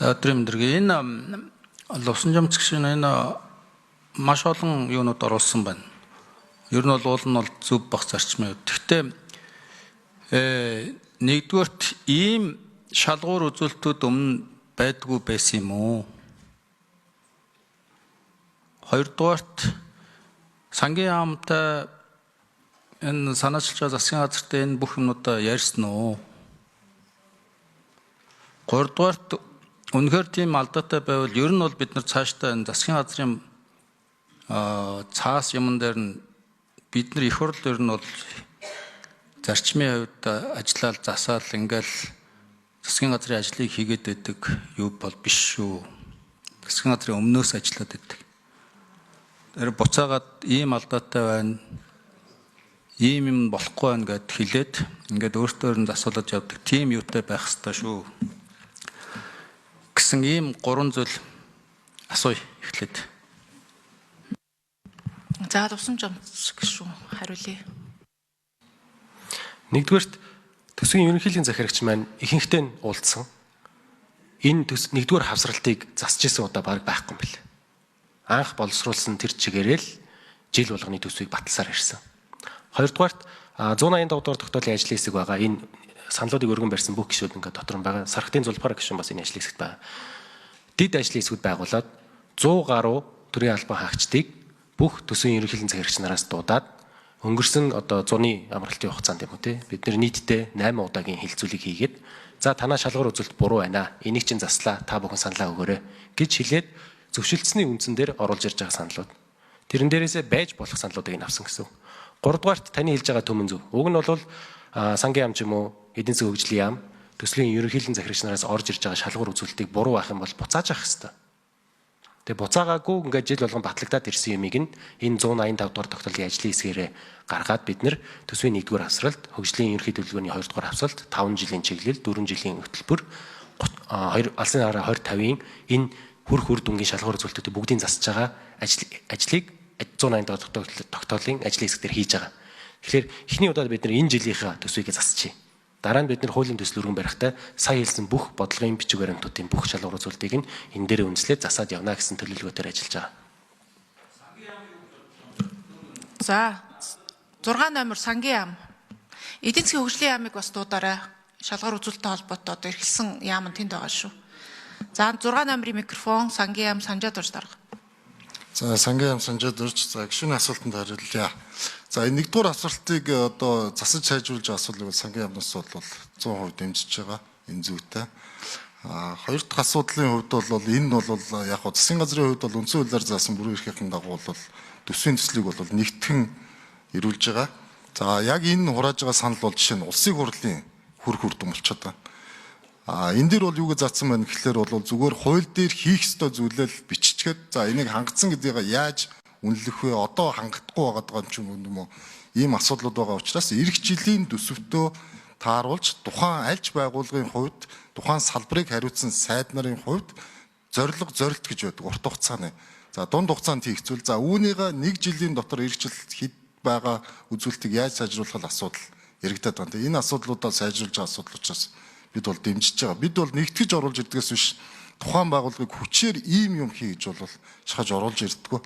За, өдрийн мэнд хүргэе. Энэ Лувсанжамц гишүүн энэ маш олон юунууд оруулсан байна. Ер нь бол уул нь бол зөв бах зарчмын хувьд. Гэхдээ нэгдүгээрт ийм шалгуур үзүүлэлтүүд өмнө байдгүй байсан юм уу? Хоёрдугаарт сангийн яамтай энэ санаачилж байгаа засгийн газартай энэ бүх юмнуудаа ярьсан уу? Гуравдугаарт үнэхээр тийм алдаатай байвал ер нь бол бид нар цаашдаа энэ засгийн газрын цаас юмн дээр нь бид нар их хурл ер нь бол зарчмын хувьд ажиллаад засаал ингээл засгийн газрын ажлыг хийгээд байдаг юу бол биш шүү. Засгийн газрын өмнөөс ажиллаад байдаг. Тэр буцаагаад ийм алдаатай байна, ийм юм болохгүй байна гэд хэлээд ингээд өөртөө нь засуулаад явдаг тийм юутай байх ёстой шүү гэсэн ийм гурван зүйл асууя эхлээд. За, Лувсанжамц гишүүн хариулъя. Нэгдүгээрт төсвийн ерөнхийлөгчийн захирагч маань ихэнхдээ нь уулзсан. Энэ төс нэгдүгээр хавсралтыг засч исэн удаа бараг байхгүй юм билээ. Анх боловсруулсан тэр чигээрээ л жил болгоны төсвийг баталсаар ирсэн. Хоёрдугаарт 185 дугаар тогтоолын ажлын хэсэг байгаа. Энэ саналуудыг өргөн барьсан бүх гишүүд ингээд дотор нь байгаа. Сархтын зулбар гишүүн бас энэ ажлын хэсэгт байгаа. Дид ажлын хэсгүүд байгуулад 100 гаруй төрийн албан хаагчдыг бүх төсвийн ерөнхийлөгчийн захирагч нараас дуудаад өнгөрсөн одоо зуны амралтын хугацаанд юм уу те бид нар нийтдээ 8 удаагийн хэлцүүлэг хийгээд, за, танаа шалгуур үзүүлэлт буруу байна. Энийг чинь заслаа, та бүхэн саналаа өгөөрэй гэж хэлээд зөвшөлдсөний үндсэн дээр оруулж ирж байгаа саналууд. Тэрэн дээрээсээ байж болох саналуудыг нь авсан гэсэн. Гуравдугаарт таны хэлж байгаа төмөн зөв. Уг нь бол сангийн яам ч юм уу эдийн засгийн хөгжлийн яам төслийн ерөнхийлөгчийн захирагч нараас орж ирж байгаа шалгуур үзүүлэлтийг буруу байх юм бол буцааж авах хэрэгтэй. Тэгээ буцаагаагүй ингээд жил болгон батлагдаад ирсэн юмыг нь энэ 185 дугаар тогтоолын ажлын хэсгээрээ гаргаад бид нар төсвийн 1-р хавсралт, хөгжлийн ерөнхий төлөвлөгөөний 2-р хавсралт, 5 жилийн чиглэл, 4 жилийн хөтөлбөр, 2 алсын хараа 2050-ын энэ хүрх үр дүнгийн шалгуур үзүүлэлтүүдийг бүгдийг засаж байгаа ажлыг 185 дугаар тогтоолын ажлын хэсэг дээр хийж байгаа. Тэгэхээр эхний удаад бид нар энэ жилийнхээ төсвийг засчихъя. Дараа нь бид нар хуулийн төсөл өргөн барихтаа сая хэлсэн бүх бодлогын бичиг баримтуудын бүх шалгуур үзүүлэлтийг нь энэ дээр үндэслээд засаад явна гэсэн төлөвлөгөөтэй ажиллаж байгаа. За, 6 номер сангийн яам. Эдийн засгийн хөгжлийн яамыг бас дуудаарай. Шалгуур үзүүлэлттэй холбоотой одоо эрхэлсэн яам нь тэнд байгаа шүү. За, 6 номерын микрофон сангийн яам Санжаа дурж дарга. За, сангийн яам Санжаа дурж, за, гишүүний асуултанд хариулъя. За, энэ нэгдүгээр асуултыг одоо засаж сайжруулж байгаа асуудлыг бол сангийн яамнаас бол 100% дэмжиж байгаа. Энэ зүйтэй. А хоёр дахь асуудлын хувьд бол энэ нь бол яг хоо засгийн газрын хувьд бол үндсэн хуулиар заасан бүрэн эрхийнхэн дагуу бол төсвийн төслийг бол нэгтгэн ирүүлж байгаа. За, яг энэ хурааж байгаа санал бол жишээ нь улсын хурлын хүрх үр дүн болчиход байна. А энэ дээр бол юу гэж заасан байна гэхлээр бол зүгээр хууль дээр хийх ёстой зүйлээ л биччихээд, за, энийг хангацсан гэдгийг яаж үнэлэх вэ? Одоо хангахгүй байгаа юм ч юм уу? Ийм асуудлууд байгаа учраас эх жилийн төсөвтөө тааруулж тухайн альж байгууллагын хувьд, тухайн салбарыг хариуцсан сайд нарын хувьд зорилго зорилт гэж байдаг урт хугацааны. За, дунд хугацаанд хийх зүйл. За, үүнийгээ нэг жилийн дотор эх жил хэд байгаа үзүүлэлтийг яаж сайжруулах асуудал яригдаад байна. Энэ асуудлуудаа сайжруулж байгаа асуудал учраас бид бол дэмжиж байгаа. Бид бол нэгтгэж оруулж ирдгээс биш тухайн байгууллагыг хүчээр ийм юм хий гэж бол шахаж оруулж ирдэггүй.